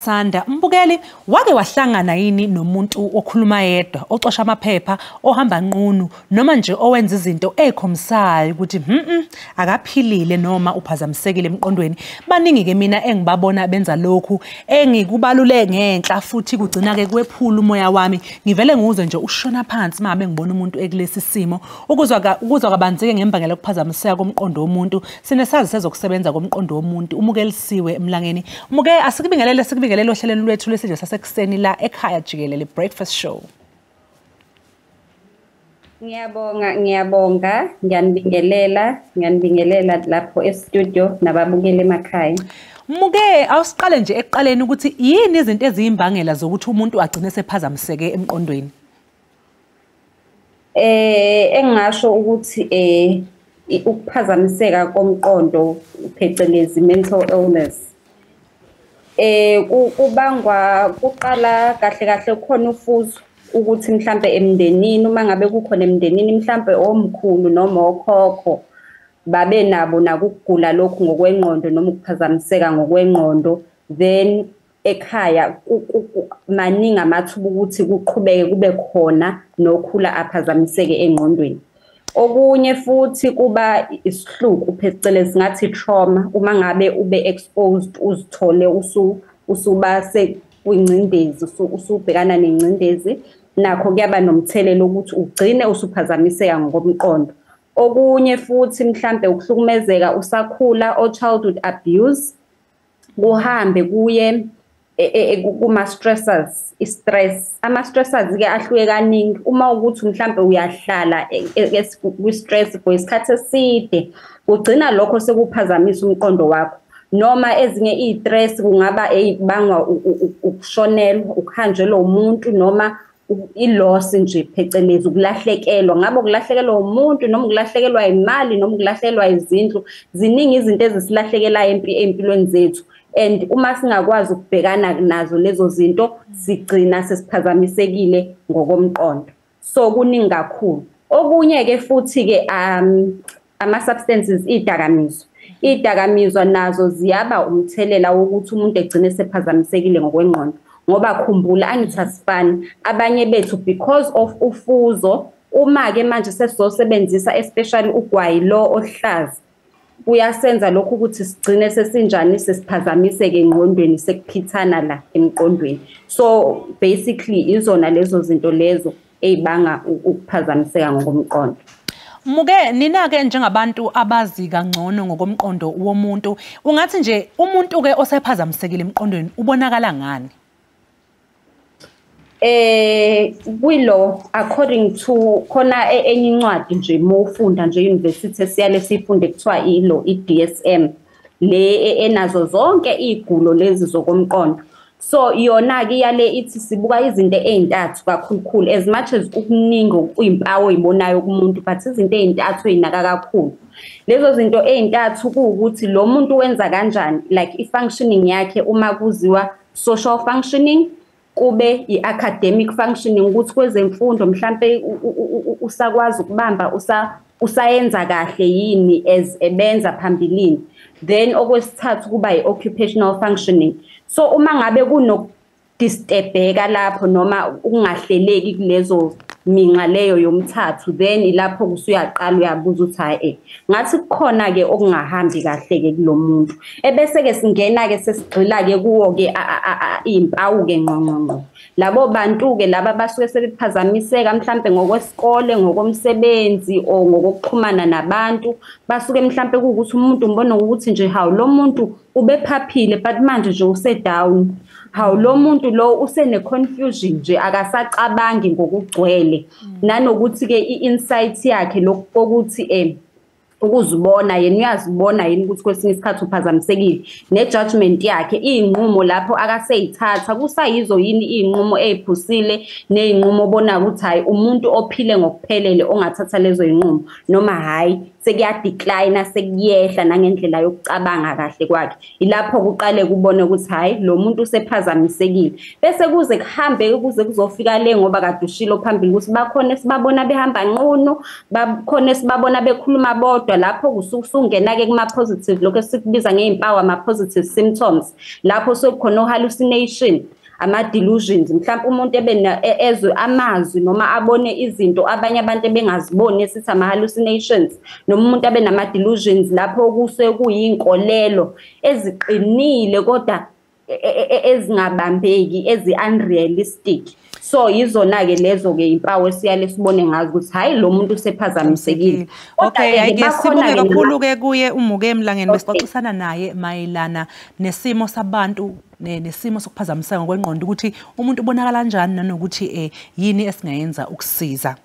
Asanda. Mbukeli, wake wahlangana yini nomuntu okhuluma yedwa, ocosha amaphepha, ohamba nqunu, noma nje owenza izinto ekhomsayo ukuthi akaphilile noma uphazamisekile emqondweni? Baningi ke mina engibabona benza lokhu engikubalule ngenhla, futhi kugcina ke kwephula umoya wami. Ngivele nguzwe nje ushona phansi uma ngibona umuntu ekulesi simo. Ukuzwa kabanzi-ke ngembangela yokuphazamiseka komqondo womuntu, sinesazi sezokusebenza komqondo womuntu uMukelisiwe Mlangeni. Muke, asikubingelele, sikubingelele ohlelweni lwethu lwesidlo sasekuseni la ekhaya jikelele, Breakfast Show. Ngiyabonga, ngiyabonga, ngiyanibingelela, ngiyanibingelela lapho e-studio nababukeli emakhaya. Muke, awusiqale nje ekuqaleni ukuthi yini izinto eziyimbangela zokuthi umuntu agcine sephazamiseke emqondweni? Engingasho ukuthi ukuphazamiseka komqondo, phecelezi mental illness, kubangwa kuqala kahle kahle khona ufuzo, ukuthi mhlambe emndenini, uma ngabe kukhona emndenini mhlambe omkhulu noma okhokho babe nabo nakugula lokhu ngokwengqondo noma ukuphazamiseka ngokwengqondo, then ekhaya maningi amathuba ukuthi kuqhubeke kube khona nokhula aphazamiseke engqondweni. Okunye futhi kuba isihluku, phecelezi ngathi trauma, uma ngabe ube exposed uzithole usuba sekwingcindezi, usubhekana nengcindezi, nakho kuyaba nomthelelo ukuthi ugcine usuphazamiseka ngokomqondo. Okunye futhi mhlambe ukuhlukumezeka usakhula, o childhood abuse, kuhambe kuye kuma stressors, i-stress. Ama-stressors ke ahluke kaningi. Uma ukuthi mhlambe uyahlala kwi-stress for isikhathi eside, ugcina lokho sekuphazamisa umqondo wakho. Noma ezinye i-stress kungaba eyibangwa ukushonelwa, ukuhanjelwa umuntu, noma i-loss nje, phecelezi ukulahlekelwa. Ngabe ukulahlekelwa umuntu, noma ukulahlekelwa imali, noma ukulahlekelwa izindlu. Ziningi izinto ezisilahlekelayo empilweni zethu, and uma singakwazi ukubhekana nazo lezo zinto, sigcina sesiphazamisekile ngokomqondo. So kuningi kakhulu. Okunye ke futhi ke ama substances, idakamizwa. Idakamizwa nazo ziyaba umthelela wokuthi umuntu egcine sephazamisekile ngokwengqondo. Ngoba khumbula, angithi asifani, abanye bethu because of ufuzo, uma ke manje sesizosebenzisa especially ugwayi lo ohlaza, kuyasenza lokhu ukuthi sigcine sesinjani, sesiphazamiseke engqondweni, sekuphithana la emqondweni. So basically izona lezo zinto lezo eyibanga ukuphazamiseka ngokomqondo. Muke, nina-ke njengabantu abazi kangcono ngokomqondo womuntu, ungathi nje umuntu-ke osephazamisekile emqondweni ubonakala ngani? Kwilo according to khona enye incwadi nje mofunda nje university esiyale sifunde, kuthiwa ilo i-DSM le enazo zonke igulo lezi zokomqondo. So yona ke yale ithi sibuka izinto ezintathu kakhulukhulu, as much as ukuningi kuyimpawu oyibonayo kumuntu, but izinto ezintathu ezinaka kakhulu. Lezo zinto ezintathu kuwukuthi lo muntu wenza kanjani, like i-functioning yakhe uma kuziwa social functioning, kube i-academic functioning, ukuthi kwezemfundo mhlambe usakwazi ukubamba, usayenza kahle yini as ebenza phambilini. Then okwesithathu kuba i-occupational functioning. So uma ngabe kunokudisturbeka lapho noma ukungahleleki kulezo minxa leyo yomthathu, then ilapho usuyaqala uyabuza ukuthi hayi, ngathi kukhona ke okungahambi kahle ke kulomuntu. Ebese ke singena ke sesigxila ke kuwo ke izimpawu ke ngqongqongqo. Labo bantu ke laba basuke sebephazamiseka mhlambe ngokwesikole, ngokomsebenzi or ngokuxhumana nabantu, basuke mhlambe kuukuthi umuntu umbona ukuthi nje hawu lo muntu ubephaphile but manje nje use down. Hawu lo muntu lo usene confusion nje, akasacabangi ngokugcwele. Nanokuthi ke i-insight yakhe lokuthi ukuzibona yena, uyazibona yini ukuthi kwesinye isikhathi uphazamisekile, ne-judgment yakhe, iy'nqumo lapho akaseyithatha kusayizo yini iy'nqumo ey'phusile ney'nqumo obona ukuthi hhayi umuntu ophile ngokuphelele ongathatha lezo y'nqumo, noma hhayi Sekuya-decline, sekuyehla nangendlela yokucabanga kahle kwakhe. Ilapho kuqale kubone ukuthi hayi, lo muntu usephazamisekile. Bese kuze kuhambe kuze kuzofika le, ngoba kade ushilo phambili ukuthi bakhona esibabona behamba nqunu, bakhona esibabona bekhuluma bodwa. Lapho kusungena-ke kuma-positive, lokho esikubiza ngey'mpawu ama-positive symptoms, lapho sekukhona o-hallucination, ama-delusions. Mhlawumbe umuntu ebe ezwe amazwi noma abone izinto abanye abantu ebengaziboni, esithi ama-hallucinations, noma umuntu abe nama-delusions, lapho kusuke kuyinkolelo eziqinile kodwa ezingabambeki, ezi-unrealistic. So yizona-ke lezo-ke impawu esiyale sibone ngazo ukuthi hhayi, lo muntu usephazamisekile. Okay, ayike sibonge kakhulu-ke kuye uMuke Mlangeni. Besixoxisana naye mayelana nesimo sabantu nesimo sokuphazamiseka ngokwengqondo, ukuthi umuntu ubonakala kanjani, nanokuthi yini esingayenza ukusiza.